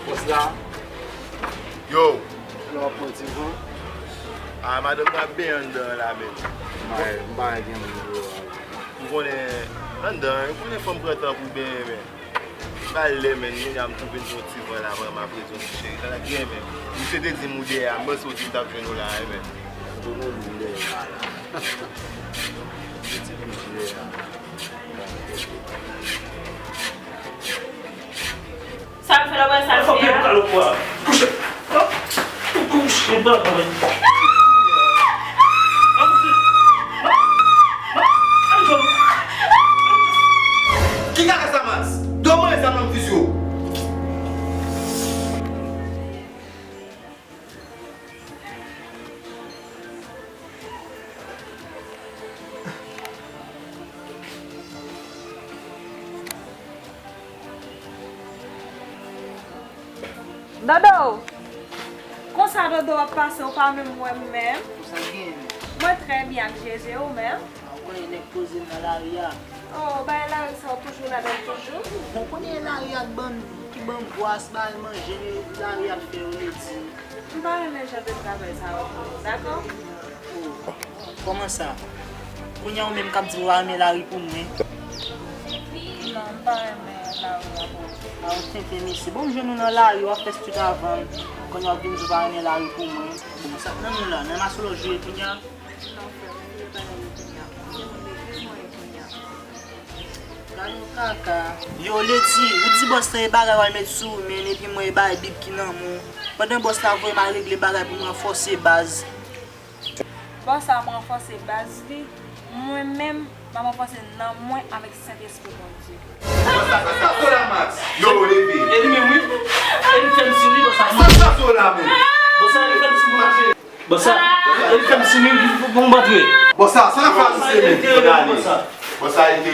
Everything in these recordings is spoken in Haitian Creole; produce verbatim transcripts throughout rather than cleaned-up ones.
Bòs la. Yo. Lè w ap pran ti van. Ah, madanm nan ap benyen anndan an la menm. M pa, m pa gen moun deyò a. M konnen anndan an, ou konnen fanm pran tan pou benyen, men. M al lè, men, kounye a m twouve m pran ti van la, vrèman, ap rezon ti cheri. Sa l ap gen, men. Misye te di m ou dèyè a, m panse w di m t ap jwenn ou la, men. M konnen ou dèyè a la. Ou di m dèyè a. Sa m fè la, wè sa l fè a? Kouche. Kouche, bò, bò. Ki kaka sa, Max? Donm mwen sa nan fizi w. Dodo! Konsa Dodo ap pase, ou pa menm wè m menm? Konsa l genyen menm? Mwen trè byen ak Jezi, ou menm? A, ou konnen nèg poze m nan lari a. Oh, bagay lari sa ou toujou ladan l toujou? Bon, konnen lari a k ban m, ki ban m bwè, bay manje, lari a k fè yo ledi. M pa renmen jan de travay sa yo pou ou, dakò? Oh, kòman sa? Kounye a ou menm k ap di w pa renmen lari pou mwen? Non, m pa renmen lari a pou ou. A, ou tenten mesye. Bon, m jwenn ou nan lari, w ap fè street avan m. Kounye a w ap vin di w pa renmen lari pou mwen. Bon, sa k nan men w la? Nan masolò w jwe kounye a? Non, frè m, m vle bagay yo kounye a. M se moun legliz mwen ye kounye a. Gade yon kaka. Yo, Ledi, ou di bòs la e bagay w al met sou ou menm, epi mwen e bagay Bib ki nan men w. Pandan bòs la voye m al regle bagay pou m ranfòse baz. Bòs la, m ranfòse baz li. Mwen menm, m ap ranfòse nanm mwen avèk Sentespri Bondye. Bòs la, sa sou la, Max. Yo, leve. E li menm, wi. E li fè m siy, wi, bòs la. Sa sou la, menm. Bòs la, li fè m siy pou mache. Bòs la, e li fè m siy, wi, pou, pou m antre. Bòs la, sa l ap fè a misye menm? Bòs la, li te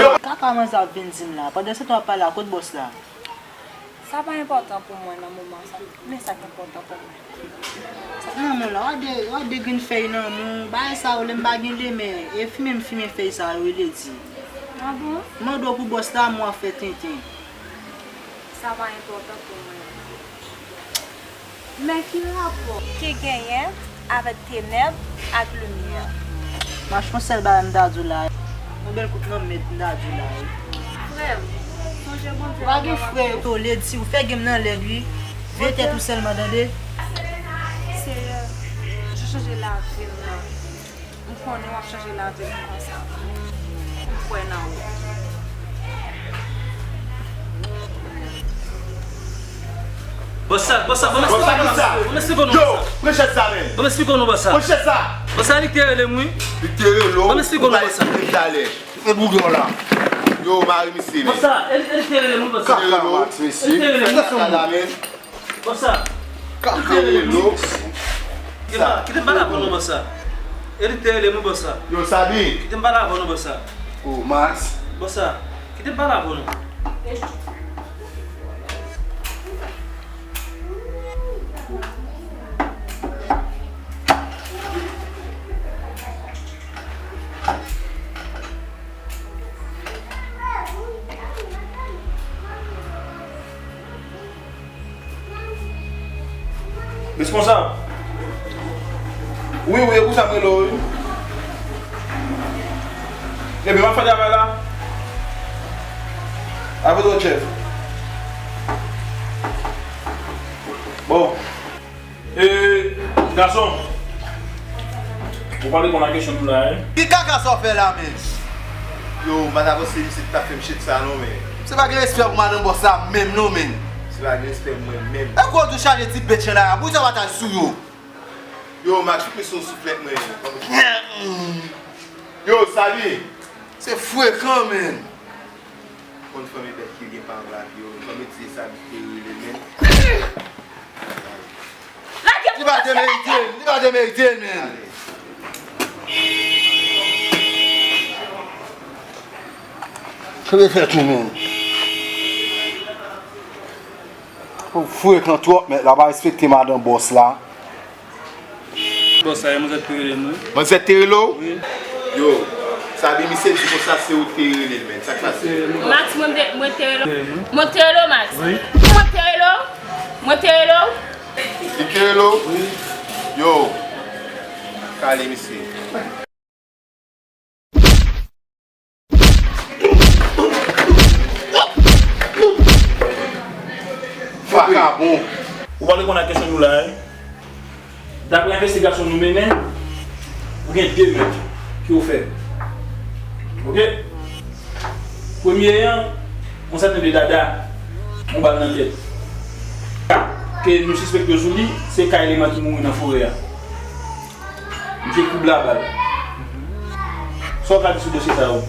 yo. Kaka manzè ap vin di m la. Pandan se tan w ap pale a, kot bòs la? Sa pa enpòtan pou mwen nan moman sa. Men sa k enpòtan pou mwen. Sa k nan men w la, w ap de, w ap de grenn fèy nan men w. Bagay sa yo, lè m pa gen lemè, e fimen m fimen fèy sa yo, e Ledi. A bon? M mande w pou bòs la, men w ap fè tenten. Sa pa enpòtan pou mwen. Men ki rapò ki genyen avèk tenèb ak limyè? Mach, yon sèl bagay m ta di w la. Yon bèl kout nan mèt m ta di w la, wi. Frè m, sonje Bondye. Ou pa gen frè, to Ledi, ou fè gen m nan lèd, wi. Veye tèt ou sèlman, tande? Seyè, j-, chanje lavi m nan. M konnen w ap chanje lavi m konsa. M kwè nan ou. Bòs sa, bòs sa, ban m esplike w, ban m esplike w non, bòs sa. Yo, pran chèz sa menm. Ban m esplike w non, bòs sa. Pran chèz sa. Bòs sa, li k te rele m, wi. Li k te rele w. Ban m esplike w non, bòs sa. Ou pral ekspike m talè. Kite boudon la. Yo, mari misye, men. Bòs sa, e li, e li k te rele m, wi, bòs sa. Kaka Max, mesye. E li k te rele m. Kaka la, men. Bòs sa. Kaka rele w. Kite m, kite m pale avè w non, bòs sa. E li k te rele m, wi, bòs sa. Yo, Sabi. Kite m pale avè w non, bòs sa. Oh, Max. Bòs sa. Kite m pale avè w non. Responsab. Wi, wi, e pou sa m rele w, wi. Ebyen, m ap fè travay la. Avè w, chèf. Bon. E, gason, ou pa reponn a kesyon m la, en. Ki kaka sa w fè la, men? Yo, m pa ta panse misye t ap fè m shit sa non, men. Misye pa gen respè pou madanm bòs la menm non, men. Misye pa gen respè pou mwen menm. E gwo dou chaje ti bèt chan la, pou sa w pa t al sou yo. Yo, Max, fout misye yon souflèt mwen. Yo, Sabi. Se frekan, men. Konn fanmi bèt ki gen pa anba pye yo, fanmi ti sa ki te rele men. Li pa te merite l, li pa te merite l, men. Cheve fèt ou, men. Ou frekan twòp, mèt la pa respekte madanm bòs la. Bòs sa, e manzè te rele m, wi. Manzè te rele w? Wi. Yo, Tabi, misye di konsa se ou te rele l, men sa k pase? Max, mwen te, mwen te rele w. Mwen te rele w, Max. Wi. Mwen te rele w. Mwen te rele w. Li te rele w? Wi. Yo, kale misye. Vakabon. Ou pa reponn a kesyon nou la, wi. Daprè envestigasyon nou mennen, ou gen de mèt ki ofè. Oke? Premye an, yon sèten de Dada, yon bal nan tèt. Ke nou sispekte sou li, se ka eleman ki mouri nan forè a. Misye koub la bal. Sa w ka di sou dosye sa yo?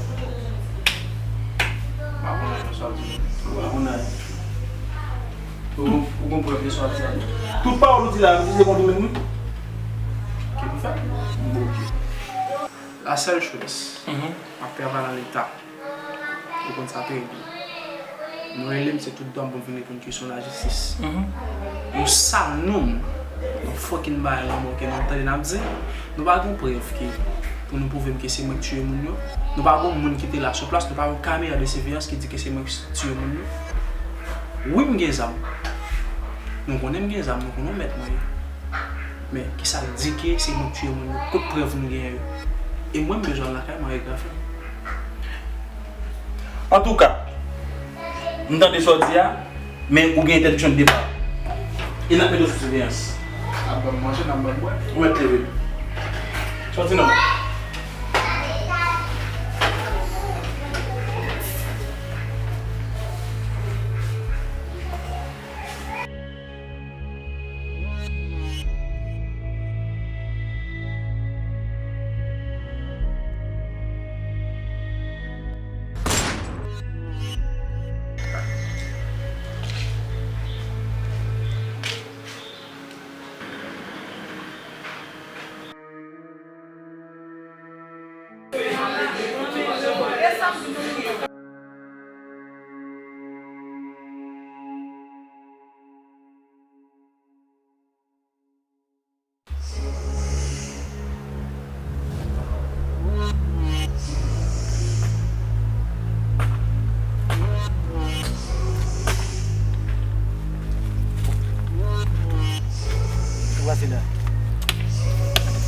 M pa konn anyen sou sa w di. Ou pa konn anyen. Ou, ou konn prèv de sa w di a tou? Tout pawòl ou di la, ou di se kont ou menm, wi. Ki pou fè? Bon, oke. La sèl choz m ap travay nan Leta. Ou konn sa trè byen. Nou rele m, se tout dwa m pou m vin reponn kesyon lajistis. Yon sal nonm, yon fucking bagay lanmò ke nou tande n ap di. Nou pa gen prèv ke pou nou pwouve m ke se mwen k tiye moun yo. Nou pa gen moun ki te la sou plas, nou pa gen kamera de siveyans ki di ke se mwen k tiye moun yo. Wi, m gen zam. Nou konnen m gen zam, nou konnen yon mèt mwen ye. Men, kisa k di ke se mwen k tiye moun yo? Kot prèv nou genyen yo? E mwen, m bezwen al lakay mwen regle afè m. Antouka, m tande sa w di a, men ou gen entèdiksyon de depa. E n ap mete w sou siveyans. N ap ban m manje, n ap ban m bwè. Ou mèt leve. Sòti non.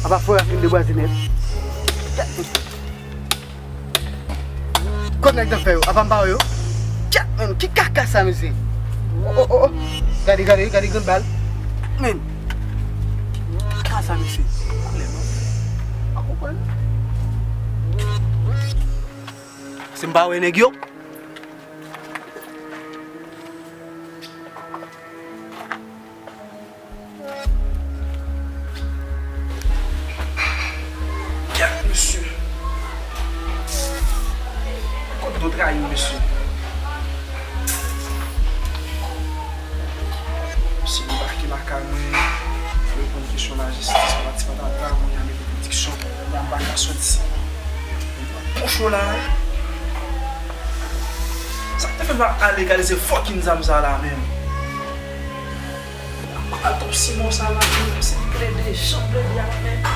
Apa fò a fin debwaze nèt. Kot nèg nan fè yo? Apa m pa wè yo? Tchak, men ki kaka sa, mesye? O, o, o, o. Gade, gade, gade grenn bal. Men. Kaka sa, mesye. Koulè, non. Pa konprann. Se m pa wè nèg yo. Kèt, mesye. Kot dot rayi, mesye? Misye debake lakay mwen, reponn kesyon lajistis, patati patata, mwen ale benediksyon, m pa ka soti. Bon cho la, wi. Sa k te fè m pa al legalize fucking zam sa la menm? Al tòp Simon sa la menm, se plede, jan plede a la menm.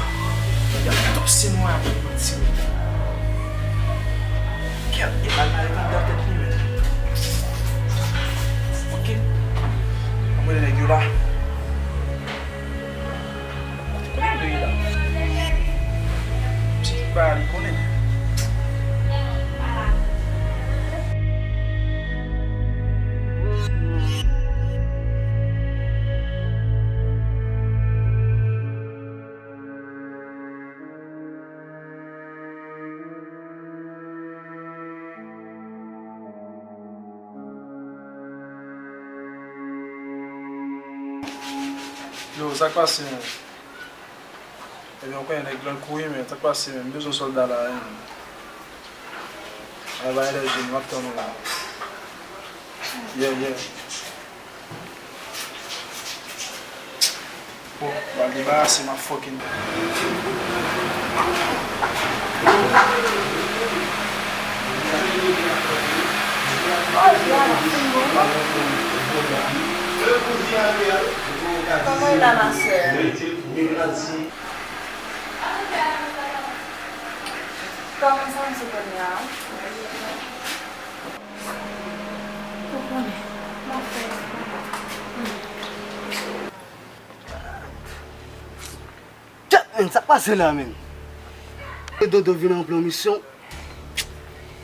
Tòp Simon a pou mwen tire. Kèt, e bal la ret anndan tèt li menm. Oke. Ann rele nèg yo la. Kote konnen nou ye la? Misye ki pa li konnen. Yo, sa k pase, men? Ebyen, ou konnen nèg lan kouri, men sa k pase, men? M bezwen sòlda la, men. Al bay lè jeni, m ap tann ou la. Yeah, yeah. Bon, m al debarase m ak fucking. Kòman w ye la, ma sè? Kòman santi w kounye a? Ou konnen, m ap fè. Tèt, men, sa k pase la, men? E Dodo vin ranpli yon misyon.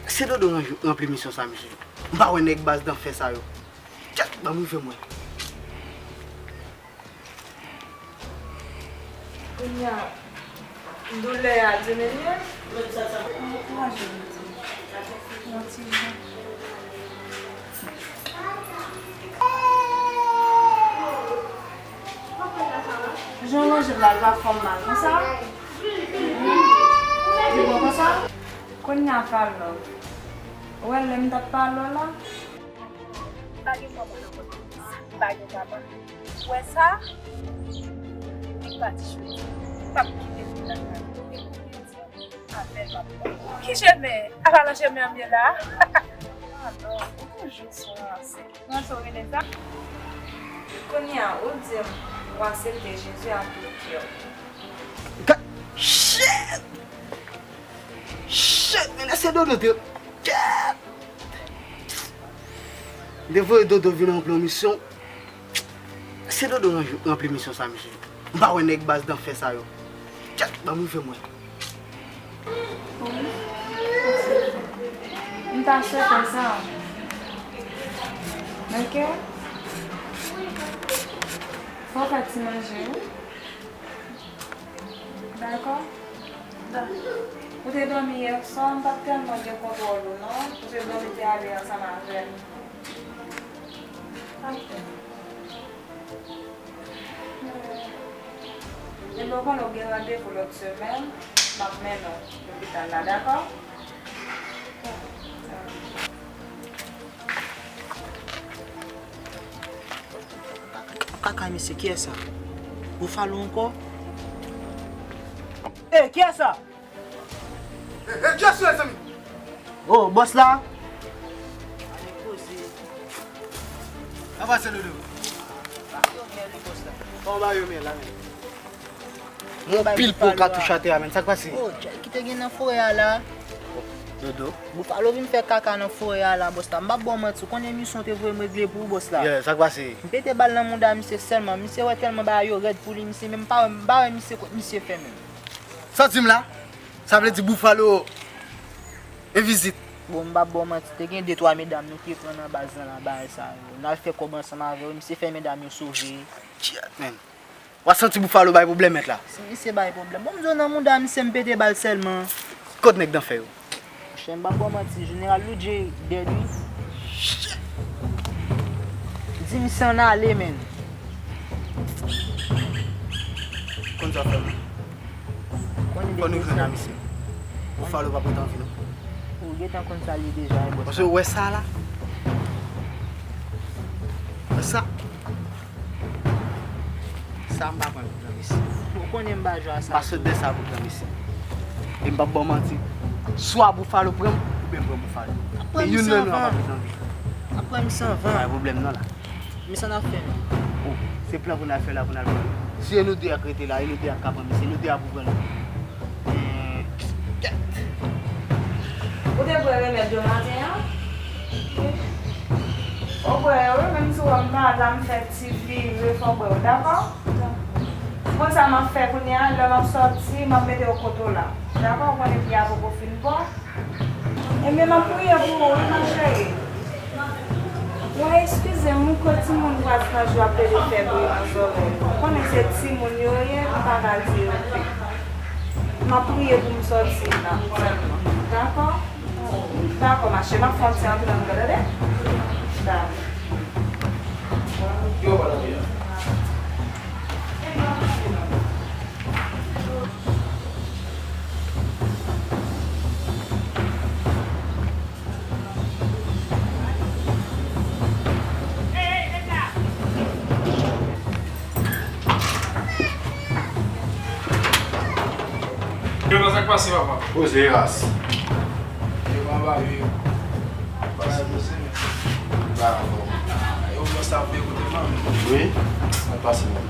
Se Dodo ranj-, ranpli misyon sa, mesye. M pa wè nèg baz dan fè sa yo. Tèt, ban m rive mwen. Kounye a, doulè a diminye? Ankouraje m, ti. Yon ti jan. Jan w lonje l la, l pa fè w mal konsa? Li bon konsa? Kounye a, Falò, ou wè lè m t ap pale w la? Pa gen manman nan kòkòt, pa gen papa. Ou wè sa? Li pati jodi. M p ap kite l vin lakay ou. E pou byen di w, avè l m ap pran. Ki chemen? Apa nan chemen an m ye la? Alò, ou toujou sou ranse. Ranse w rele sa? Kounye a, ou di m ou aksepte Jezi ak tout kè w. Ka-, shit! Shit, men se Dodo te. Shit! M te voye Dodo vin ranpli yon misyon. Se Dodo ranj-, ranpli misyon sa, mesye. M pa wè nèg baz dan fè sa yo. Tèt, ban m rive mwen. Wi. M ta swete sa. Ok? Fò w fè ti manje, wi. Dakò? Ou te dòmi yè swa, m pa t tèlman gen kontwòl ou non. Ou te dòmi te ale ansanm avè m. Ebyen, ou konnen ou gen randevou lòt semèn, m ap mennen w lopital la, dakò? Kaka mesye, kiyès sa? Buffalo ankò? Ey, kiyès sa? Ey, ey, kiyès sa, mezanmi? Oh, bòs la? Sa pase, Dodo? Kòman bagay yo menm la menm? Yon pil po katouch atè a, menm. Sa k pase? Oh, ki te gen nan forè a la? Dodo. Buffalo vin fè kaka nan forè a la, bòs la. M p ap ba w manti, ou konnen misyon te voye m regle pou ou, bòs la. Yeah, sa k pase? M pete bal nan mouda misye sèlman. Misye wè tèlman bagay yo rèd pou li, misye menm pa wè, m pa wè misye kot misye fè menm. Sa w di m la? Sa vle di Buffalo en vizit. Bon, m p ap ba w manti, te gen de twa medam nou te pran nan baz lan la, bagay sa yo. N al fè kòb ansanm avè yo, misye fè medam yo sove. Shit, man. W a santi Buffalo bay pwoblèm mèt la. Si misye bay pwoblèm. Bon, m di w nan mouda misye m pete bal sèlman. Kot nèg nan fè yo? Monchè, m p ap ba w manti, Jeneral Loudjey dead wi. Di misye ann ale, menn. Konn sa fè m. Fò nou jwenn a misye. Buffalo p ap ret anvi non. Ou gentan konn sa li deja, wi, bòs. Paske ou wè sa la? Wè sa? Sa m pa pran pou granmesi. Ou konnen m pa jwe a sa. M pa sot de sa pou granmesi. E m p ap ba w manti. Swa Buffalo pran m, oubyen m pran Buffalo. E youn nan nou an pa vin nan vi. Apre m san van. Pa gen pwoblèm non la. Men sa n ap fè menm? Oh, se plan pou n al fè la pou n al pran. Si e nou de ak rete la, e nou de ak ka pran misye, nou de a pou pran li. Ou te bwè remèd yo maten an? Ou bwè yo, wi, menm si w wè m pa la, m fè ti vire, fò w bwè yo, dakò? Bon, sa m ap fè kounye a, lè m ap sòti, m ap mete yo kote w la. Dakò, ou konnen pye a poko fin bon. Ebyen, m ap priye pou ou, wi, ma chérie. Woy, eskize m, wi, kot timoun vwazinaj yo ap plede fè bri nan zòrèy. Ou konnen se timoun yo ye, m pa ka di yo pè. M ap priye pou m sòti la sèlman. Dakò? Dakò, ma chérie, m ap fè yon ti antre antre, tande? Dakò. Yo, nan sa k pase, papa? Poze, ras. Yo, papa, yo. Pase poze, men. Ba, bon. Yo, bon, sa vle kote, man. Wi, sa k pase, man.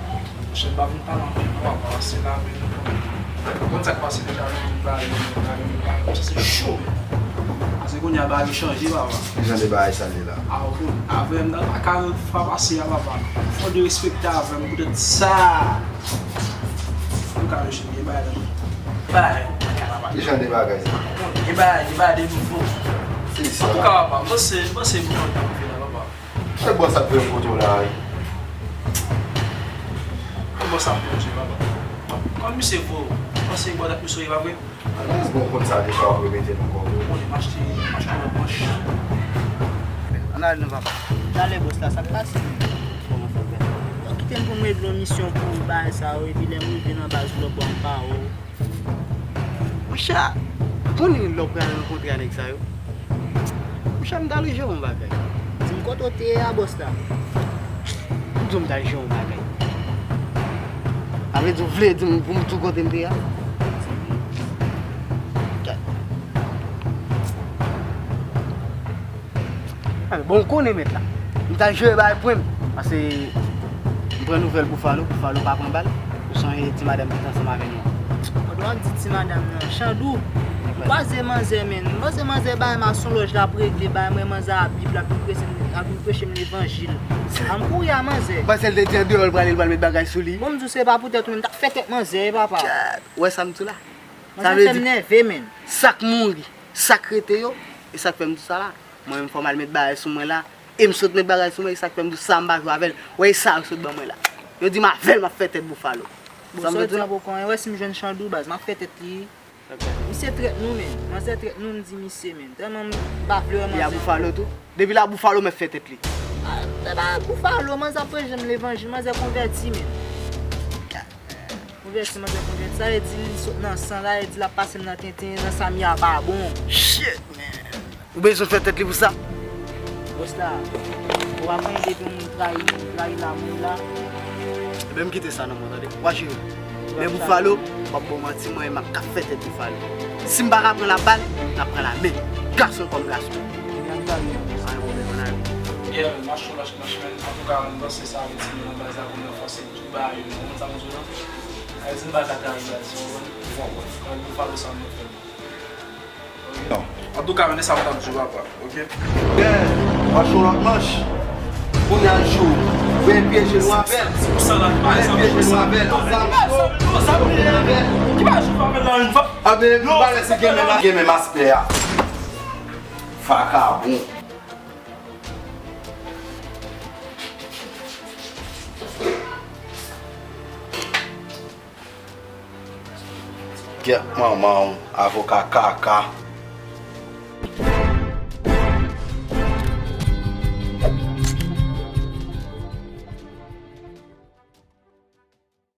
Monchè, m pa vin pale anpil non, papa, se la menm nou konn. Ou konn sa k pase deja, men, bagay yo, bagay yo, bagay yo, sa se cho. Paske kounye a bagay yo chanje, papa. Ki jan de bagay sa ye la? A, ou konn, avè m nan lakay yo fwa pase a, papa. Fò derespekte avè m poutèt sa. Antouka, mesye, gen bagay la. Bagay, lakay la, papa. Ki jan de bagay sa? Gen bagay, gen bagay de nouvo. Se sa. Antouka, papa, m panse, m panse m kontan rive la, papa. Se bòs ap voye m kote w la, wi. Kòman sa pwodui, papa? Kòm misye vo, panse bò dat misye, pa vre? Alèz, bon, konn sa deja, w ap repete l ankò. Bon, m achte, m achte lòt manch. Ann ale non, papa. Talè, bòs la, sa k pase? Kòman sa fè? Yo kite m pou m regle yon misyon pou bagay sa yo, epi lè m rive nan baz, lòt bò m pa wè w. Monchè, konnen lè w pral rankontre a nèg sa yo. Monchè, m t al jere yon bagay. Di m kote w te ye a, bòs la. M di w m t al jere yon bagay. Sa vle di w vle di m pou m di w kote m te ye a? Bon, ou konnen mèt la. M t al jere bagay pwen m. Pase m pran nouvèl Bouffalo. Bouffalo pa pran bal. Ou sonje ti madanm ki te ansanm avè nou an? Pandan w ap di ti madanm nan, Chandou, m kwaze manzè, men. M panse manzè bay m a son lòj l ap regle, bay mwen manzè a Bib, l ap vin preche m, l ap vin preche m levanjil. An m kouri a manzè. Ou panse l te di andeyò l prale, l pral met bagay sou li? Bon, m di w se pa poutèt ou menm, m t ap fè tèt manzè, papa. Ou wè sa m di w la? Sa vle di, nève, men. Sa k mouri, sa k rete yo, e sa k fè m di sa la. Mwen menm fò m al met bagay sou mwen la, e m sot met bagay sou mwen, e sa k fè m di sa m pa jwe avè l. Wè, e sa yo sot ban mwen la. Yo di m avè l m ap fè tèt Bouffalo. Bon, sa m sot di la poko anyen, wè si m jwenn Chandou baz, m ap fè tèt li. Misye trèt nou, men. Manzè trèt nou, m di misye, men. Tèlman m pa vle wè manzè. Li a Bouffalo tou? Depi l a Bouffalo, m ap fè tèt li. A, se pa Bouffalo, manzè ap preche m levanjil, manzè konvèti, men. Konvèti, manzè konvèti. Sa vle di li sot nan san, sa vle di l ap pase m nan tenten, nan sa m ye a pa bon. Shit, man. Ou bezwen fè tèt li pou sa? Bòs la, ou pa konnen depi yon moun trayi, trayi lamoul la. Ebyen, m kite sa nan men w, tande. W a jere. Men Bouffalo, w ap ban m manti, mwen, m ap ka fè tèt Bouffalo. Si m pa ka pran l a bal, n ap pran l a men. Gason kòm gason. Ann ale, ann ale. Yeah, man, m ap chou lòch manch, men. Antouka, m panse sa vle di nou nan baz la pou nou ranfòse tout bagay yo, nou konprann sa m di w la? Sa vle di nou pa ka trayi baz, ou konprann? Ou konprann? Ann, nou falo sa nou fè. Non. Antouka, men sa m t ap di w, papa, oke? Yeah, w ap chou lòt manch. Kounye a jou, ou peye je nou avè l. Ou peye je nou avè l. Zam cho, ou peye avè l. Ki pa jou avè l la, menm? A, men, m pa lè se gen menm, gen menm aspè a. Vakabon. Gyèt manman w, avoka kaka.